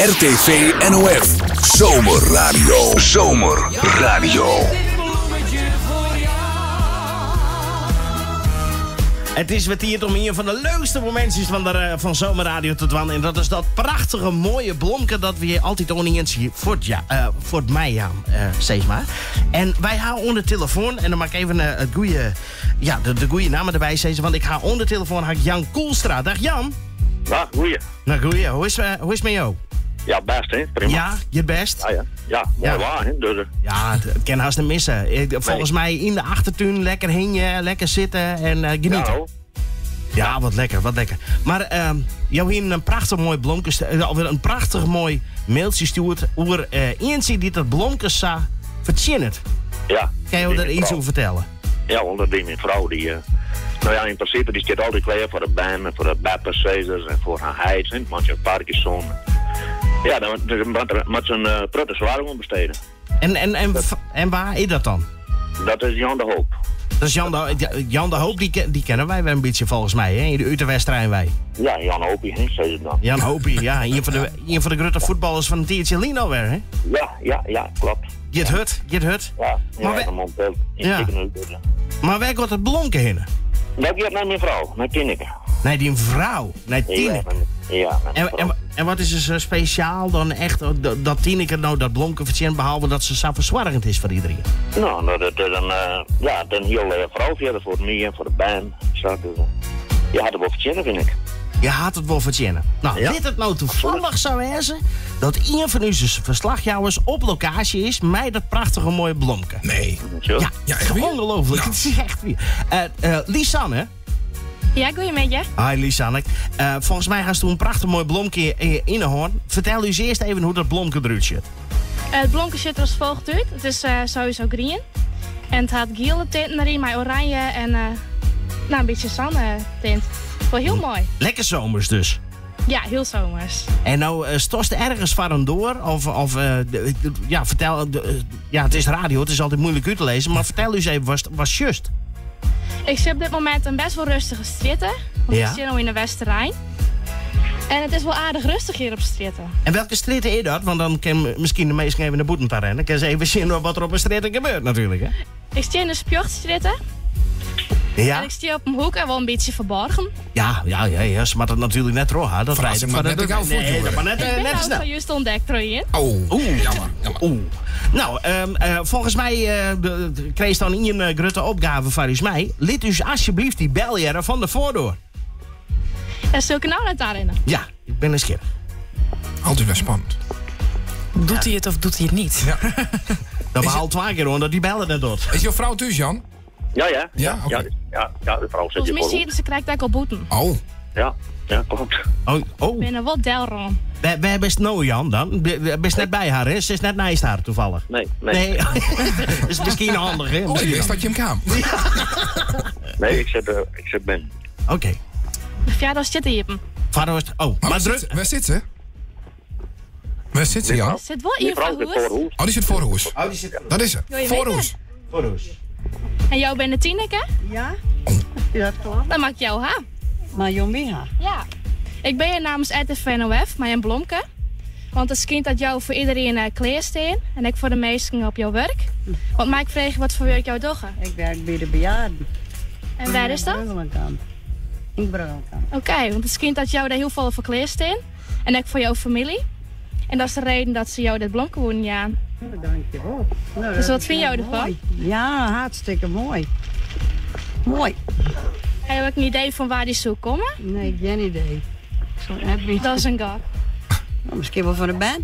RTV NOF. Zomerradio. Zomerradio. Het is weer tijd om een van de leukste momentjes van, de, eh, van Zomerradio te dwan. En dat is dat prachtige mooie blomke dat we hier altijd oneens voor het, ja, eh, voor het mei aan, eh, steeds maar. En wij houden onder de telefoon, en dan maak ik even het goede, ja, de goede namen erbij, steeds, want ik ga onder de telefoon ga ik Jan Koelstra. Dag Jan. Dag, goeie. Nou goeie, hoe is het met jou? Ja, best hè, prima. Ja, je best? Ja, ja. Ja, mooi Ja. waar hè. Dus, Ja, het kan haast niet missen. Volgens mij in de achtertuin lekker hingen, lekker zitten en genieten. Ja, hoor. Ja, wat lekker, wat lekker. Maar jou hier een prachtig mooi blomkes, alweer een prachtig mooi mailtje stuurt over eentje die dat blomkes sa verzinnen. Ja. Kan je Die daar mijn iets vrouw. over vertellen? Ja, want dat die mijn vrouw die, nou ja, in principe die zit altijd klaar voor de band en voor de Bappersezers en voor haar heid, hè, want je hebt Parkinson. Ja, dan moet ze een prutte zwaar om besteden. En waar is dat dan? Dat is Jan de Hoop. Dat is Jan de, ja, Jan de Hoop, die kennen wij wel een beetje volgens mij, hè? In de Utrechtwedstrijd wij. Ja, Jan Hoopie, hè, zei ze dan. Jan Hoopie, ja, een van de grote voetballers van het Tiertje Lino weer, hè? Ja, ja, ja, klopt. Git hut, git hut. Ja, ja, Maar dan moet het in Ja. ziekenhuis zitten. Maar waar gaat het blonken heen? Dat gaat naar mijn vrouw, naar Tineke. Nee, die vrouw, naar Ja, Tineke. ja, naar mijn En vrouw. wat is er zo speciaal dan echt dat Tineke nou dat blonken verdient, behalve dat ze zo verzorgend is voor iedereen? Nou, nou, dat is een, ja, dat is een heel vrouw verder voor mij en voor de band. Zo, dus, je had het wel verdienen, vind ik. Je had het wel verdienen. Nou, Ja. dit het nou toevallig zou wezen dat een van onze verslagjouwers op locatie is met dat prachtige mooie blomke. Nee. Zo. Ja, Ja, echt weer? ongelooflijk. Ja. Het is echt weer. Lisanne. Ja, goeiemiddag. Hi Lisanne. Volgens mij gaat toen een prachtig mooi blomke in de hoorn. Vertel u eens eerst even hoe dat blomke eruit ziet. Het blomke ziet er als volgt uit. Het is sowieso groen. En het had gele tinten erin, maar oranje en een beetje zand tint. Wel heel mooi. Lekker zomers dus. Ja, heel zomers. En nou stost ergens van hem door? Of ja, vertel, ja, het is radio, het is altijd moeilijk uit te lezen. Maar vertel eens even, was juist? Ik zit op dit moment een best wel rustige stritten. Want Ja. ik zit nu in de Westerrijn. En het is wel aardig rustig hier op stritten. En welke stritten is dat? Want dan kan misschien de meesten even naar boeten rennen. Dan kan ze even zien wat er op een stritten gebeurt natuurlijk. Hè? Ik zit in de Spjochtstritten. Ja. En ik sta op een hoek en wel een beetje verborgen. Ja, ja, ja, ja, ze maakt het natuurlijk net hoor, hè. Dat Verrassing, rijdt maar van net de- ik al voor Nee, je dat maar net, Ik ben net nou snel. zojuist ontdekt, Royen. Oh, Oeh. jammer, jammer. Oeh. Nou, volgens mij kreeg dan een grote opgave van u mij. Lid u alsjeblieft die beljaren van de voordeur. En zulke nou net daarin. Ja, ik ben een schip. Altijd weer spannend. Doet hij het of doet hij het niet? Ja. Dat Is we al 2 keer hoor, dat die bellen net doet. Is jouw vrouw thuis, Jan? Ja, ja. Ja, oké. Ja, ja, ja, de vrouw zit Volgens hier mij voor. zie je, ze krijgt ook al boeten. Oh. Ja, ja, klopt. Oh, oh. Binnen wat delron. Waar bent nou, Jan, dan? Bent net bij haar, hè? Ze is net naast haar, toevallig. Nee, nee. Nee. Dat is misschien handig, hè? Oh, ik Misschien wist dat je hem kwam. Nee, ik zit binnen. Oké. Ja, daar zit hij op. Vader was... Oh, Maar maar waar druk... zit, waar zit ze? Waar zit ze, Jan? Zit wel Die hier vrouw voor zit voor hoes. hoes. Oh, die zit voor hoes. Oh, die zit... Dat is ze. Wil je Voor weten? hoes. Voor hoes. En jou bent de Tineke? Ja, dat klopt. Dan maak ik jou ha. Maar Jombiha. Ja. Ik ben hier namens RTV NOF, Marjan Blomke. Want het schijnt dat jou voor iedereen kleersteen en ik voor de meesten op jouw werk. Want mij vraag wat voor werk jou doet. Ik werk bij de bejaarden. En waar is dat? In Bruggelenkamp. In Bruggelenkamp. Oké, want het schijnt dat jou daar heel veel voor kleersteen. En ook voor jouw familie. En dat is de reden dat ze jou dit blomke wonen, ja. Nou, dankjewel. Nou, Dus dat wat is vind heel jij ervan? mooi. Ja, hartstikke mooi. Mooi. Heb je ook een idee van waar die zo komen? Nee, geen idee. Ik zou het niet. Dat is een gok. Nou, misschien wel van de band.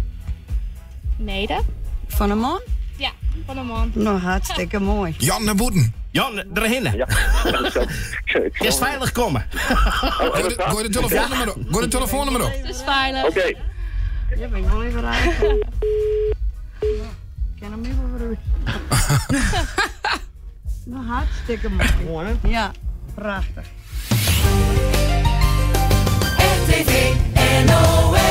Nee, dat? Van een man? Ja, van een man. Nou, hartstikke mooi. Jan naar boeten. Jan, erheen. Ja. Je is veilig komen. Gooi de telefoonnummer op. Gooi de telefoonnummer op. Het is veilig. Oké. Ja, ben ik wel even raar. Ik ken hem niet meer voor u. Nou, hartstikke mooi. Mooi, hè? Ja, prachtig. RTV NOF.